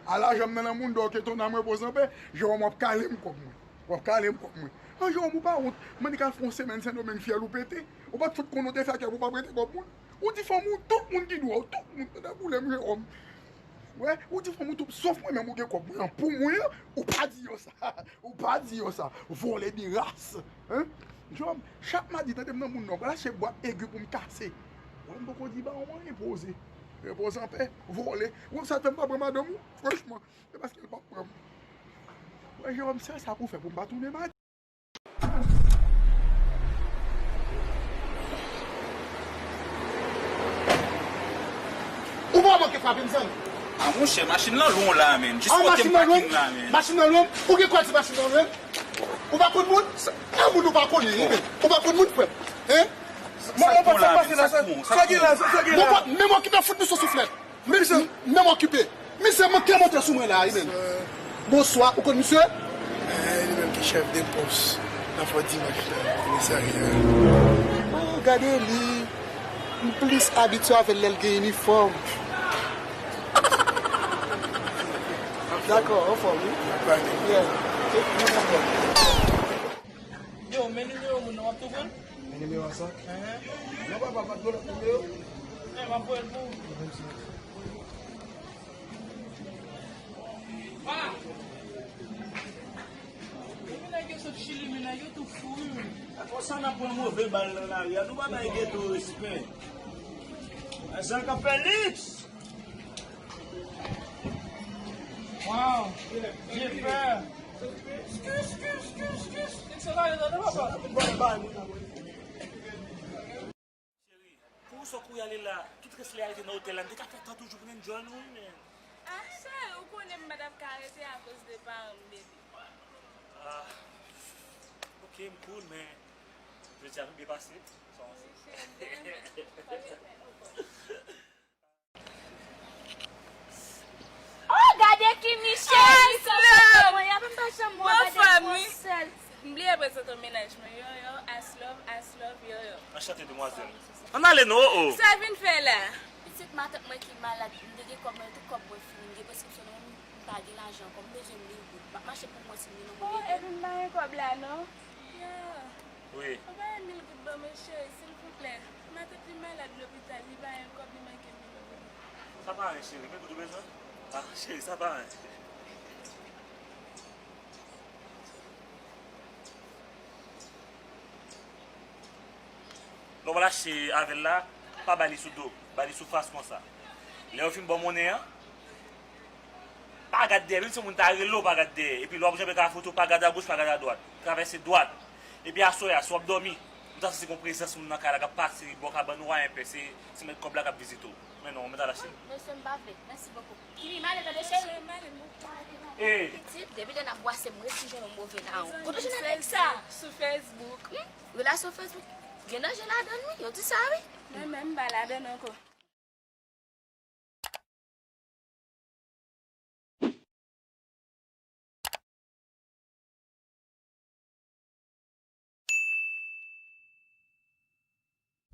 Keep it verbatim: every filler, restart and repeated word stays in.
Ala janm nan nan moun dò ke ton nanm repoze anpè, Jewòm w ap kale m kòb mwen. W ap kale m kòb mwen. An Jewòm ou pa wont, mande k al fè yon semèn Sendomeng fyèl ou pete. Ou pa t fout konn ou te fè kè pou w pa prete kòb moun. Ou di fanm ou tout moun ki dwa w, tout moun pandan boulè m Jewòm. Wè, ou di fanm ou tout, sof mwen menm ou gen kòb mwen an pou mwen an, ou pa di yo sa. Ou pa di yo sa. Vòlè de ras. Hein? Jewòm, chak madi tande m nan moun nan, pral achte bwat egi pou m kase. Wè m poko di ba ou anyen poze. Repoze anpè, vòlè. Ou wè sa fè m pa pran madanm ou, franchman. Se paske l p ap pran m. Wè Jewòm, sèl sa pou fè pou m pa tounen madi. Ou pa manke frape m zanmi. A monchè, machin lan lwen la menm. Jis kote m pakin la menm. Machin lan lwen? Ou gen kòd si machin lan lwen? Ou pa konn moun? An moun ou pa konnen wi menm. Ou pa konn moun frè m. Hein? Sa k pase la, sa k gen la, sa k gen la. Bon, men m okipe fout nou sou souflèt. Men msye, men m okipe. Msye manke monte sou mwen la wi menm. Bonswa, ou konn msye? Eh, li menm ki chèf de pòs nan Fò Dimanch la, komisarya. Oh, gade li. M plis abitye avè l lè l gen inifòm. Dakò, anfòm wi. Yeah. Yo, men nimewo moun nan, w ap tou pran l? Men nimewo a sa? Enhen. Non, papa, pa t gen lòt nimewo. Eh, m ap voye l pou ou. Depi nèg yo sot Chili, men nèg yo tou fou, wi. Konsa n ap pran move bal nan lari a, nou pa bay geto respè. Sa k ap fè liks. Wow, j'ai peur. Excuse, excuse, excuse, excuse. Nèg sa la, papa. Cheri, pou sa w kouri ale la, tout rès lè a rete nan otèl la, n te ka fè tan toujou pou n enjoy nou, wi, men. Ah, cheri, ou konnen m pa t ap ka rete akoz de paran m, baby. Ah, ok, m cool, men jodi a nou byen pase. Sa w panse? Wi, cheri, m byen. Oh, gade Kimi cheri, sa foto mwen y ap m pa janm wè, gade yon sèl. M bliye prezante w mennaj mwen, Yoyo, Aslove, Aslove, Yoyo. Anchante, demwazèl. Ann ale non, oh, oh. Sa vin fè la? Pitit matant mwen ki malad, m te gen kòb mwen, tout kòb mwen fini, m gen preskripsyon nan men m, m pa gen lajan ankò, m bezwen mil goud. M ap mache pou mwen si m gen nan mwen. Oh, epi m pa gen kòb la non. Yo. Wi. Anvoye mil goud ban mwen cheri, silvouplè. Matant li malad lopital, li pa gen kòb, li manke mil goud. Sa pa anyen, cheri. Mil goud ou bezwen? Ah, cheri, sa pa anyen. Lè w pral achte avè l la, pa ba li sou do, ba li sou fas konsa. Lè yo fin ba w monnen an, pa gad dèyè, menm si yon moun ta rele w, pa gad dèyè. Epi lè w ap janbe kay foto, pa gad agoch, pa gad adwat. Travèse dwat. Epi aswè a, si w ap dòmi, ou ta santi gon prezans moun nan kay la k ap pase bò kabann ou a enpè, se, se mèt kòb la k ap vizite w. Men non, mèt al achte. Mesye, m pa vle. Mèsi bokou. Kimi, m ale tande cheri. Mesye, m ale, m poko ale non. Ey! Pitit, depi lè n ap bwase, m resi jwenn yon move lawon. Kote w jwenn avèk sa? Sou Facebook. Hmm? Relasyon Facebook? Gen danje ladann wi, yo di sa wi. Mwen menm, m pa ladann ankò.